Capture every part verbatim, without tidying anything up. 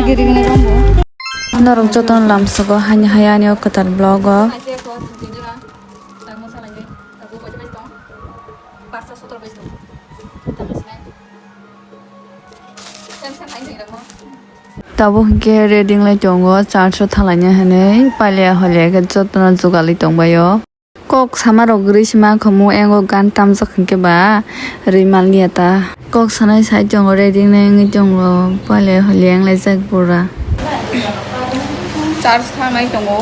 Norok jotono lamsogo hani haya ani o kwtal vlog o. Tabuk hinkhe ready wngwi tongo church o thanglaina hinwi, paliya holiya khe jotono jugalwi tongbaio. Kok samarok gris ma khamu, engo gan tamjak hinkhe ba rwi manliya ta. Kok sanai sai tongo, ready wngwi tongo, paliya holiya wnglaijak bura. Church thangnai tongo.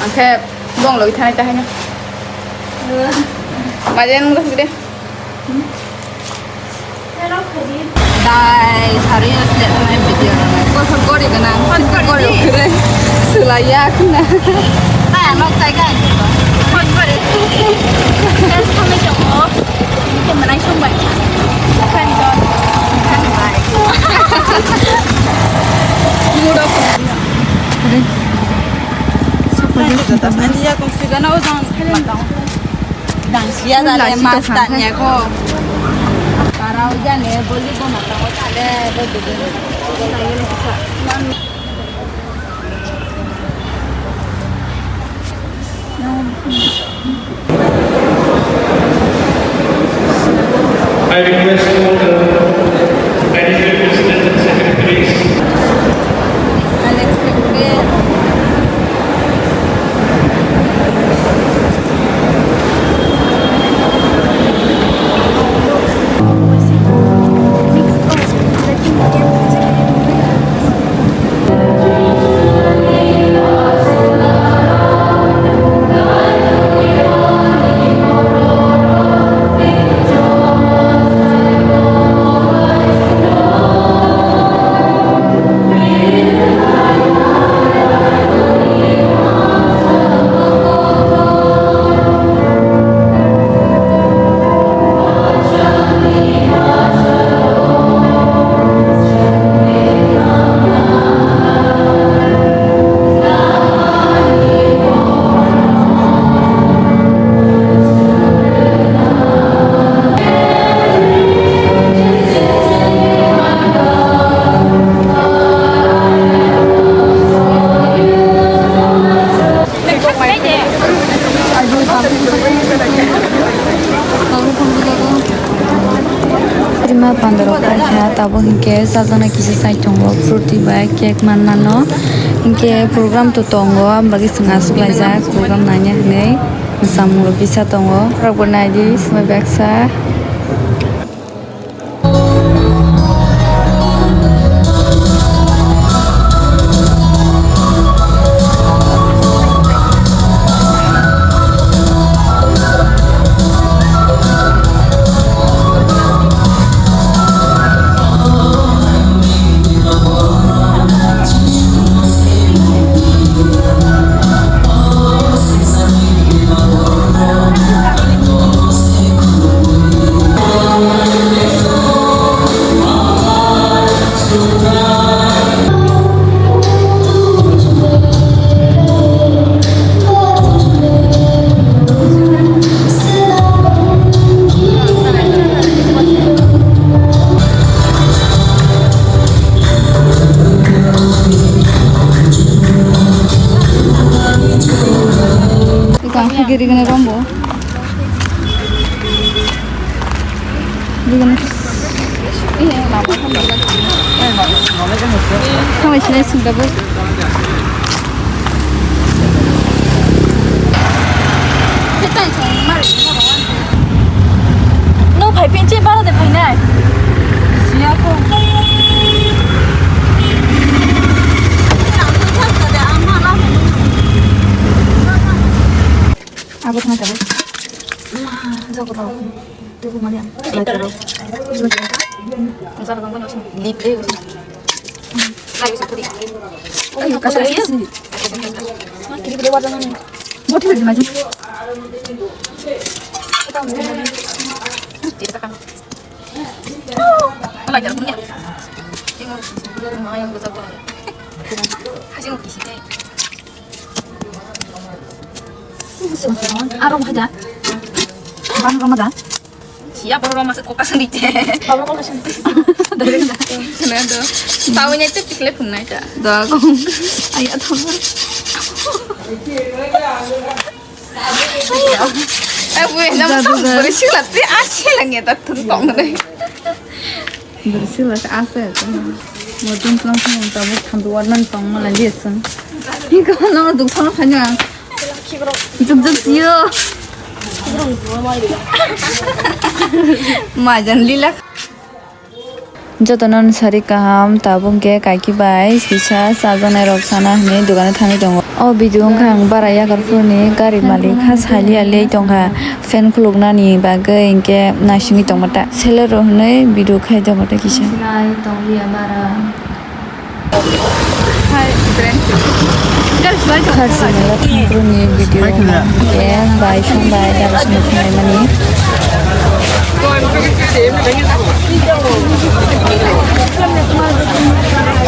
Angkhe bong logwi thanai ta haino. Majen wngkha de. Dai, sari ya, sila, video na. Kok kok gori kana? Kok gori kere. Sila ya kana. Nah, nok cai kan. Kok gori. Terus kami jenguk. Ini menai sumbai. Kan don. Kan bai. Murok. Ani ya kong sugana o jang. Dangsia dale mas tanya ko. Parau jane boli ko mata ko tale. I request all the additional presidents and secretaries. Rima pandoro kaisa tabuk hinkhe chajaknai kisa chai tongo, fruity bai cake man mano. Hinkhe program to tongo, aboni bagwi chwng aswk laijak program naina hinwi. Samung rok kisa tongo, rok bo naidi swmai baksa. Giri gini rombo. Gini. Iya, lama kan. Kami sini sini. No, phai pin che bara de phai nai. Siya ko. Abo thang jago. Jago tau. Tubu mani ang. Lai taro. Jago tang kono sini. Lip de. Lai bisa puri. Ayo kasar sih. Kiri kiri warna mana? Motor di mana? Tidak akan. Ala jar punya. Tengok. Lumayan besar banget. Hasil isi deh. Arong aja. Ban ramadan. Ya, borok roma se kokasandi te. Borok kokasandi. Nado. Tawi nyai te tikle phungnai ta. Da ko. Aya thong. Abu na mo thong bori sila te asila nge ta thun tong nai. Bori sila te asa ya. Mo dum tong thong ta mo thandu warnan tong ma la liya sang. Iko na mo dum thong khanya. Juk juk yo. Majan lila. Jotono sari kaham, tabuk khe kaiki bai kisa chajaknai rok sana hinwi dogano thangwi tongo. O video wngkha ang bara yakarphurni gari malik ha sali ali tongkha fan khuluknani bagwi hinkhe naisingwi tongma ta seller rok hinwi video khai tongo ta kisa. Kharchi mela thangphuru ni video khe bai song bai dara song thanglai mani.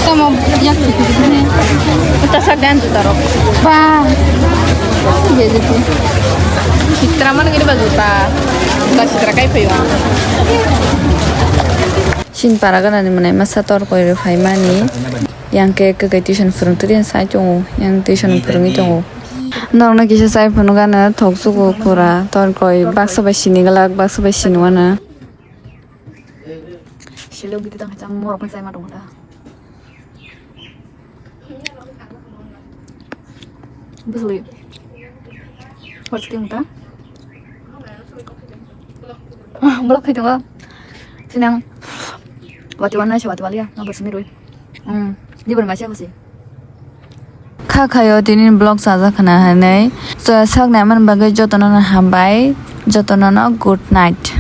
Tamo yak tasa dan juta rok. Ba. Sitra man gini ba juta. Ba sitra kai phayo. Chini para ganani mwnai masa tor koi rw phaimani. Yang khe kwkhai tuition phwrwng twi sai tongo, yang tuition phwrwngwi tongo. Norokno kisa chai phunukgano thoksugo pura tor koi baksa bai sini glak, baksa bai sini wana. Silo giti tang chang morok chai ma tongo da. Bwsli. Hor siti wngta. Ah, bolok khai tongo. Sinang. Wati wan nai se wati walia. Nang bwsni rui. Hmm. Di bar ma se hosi. Kha khayo tini vlog chajak khna hinwi. So, sak nai man bagwi jotono no hambai. Jotono no good night.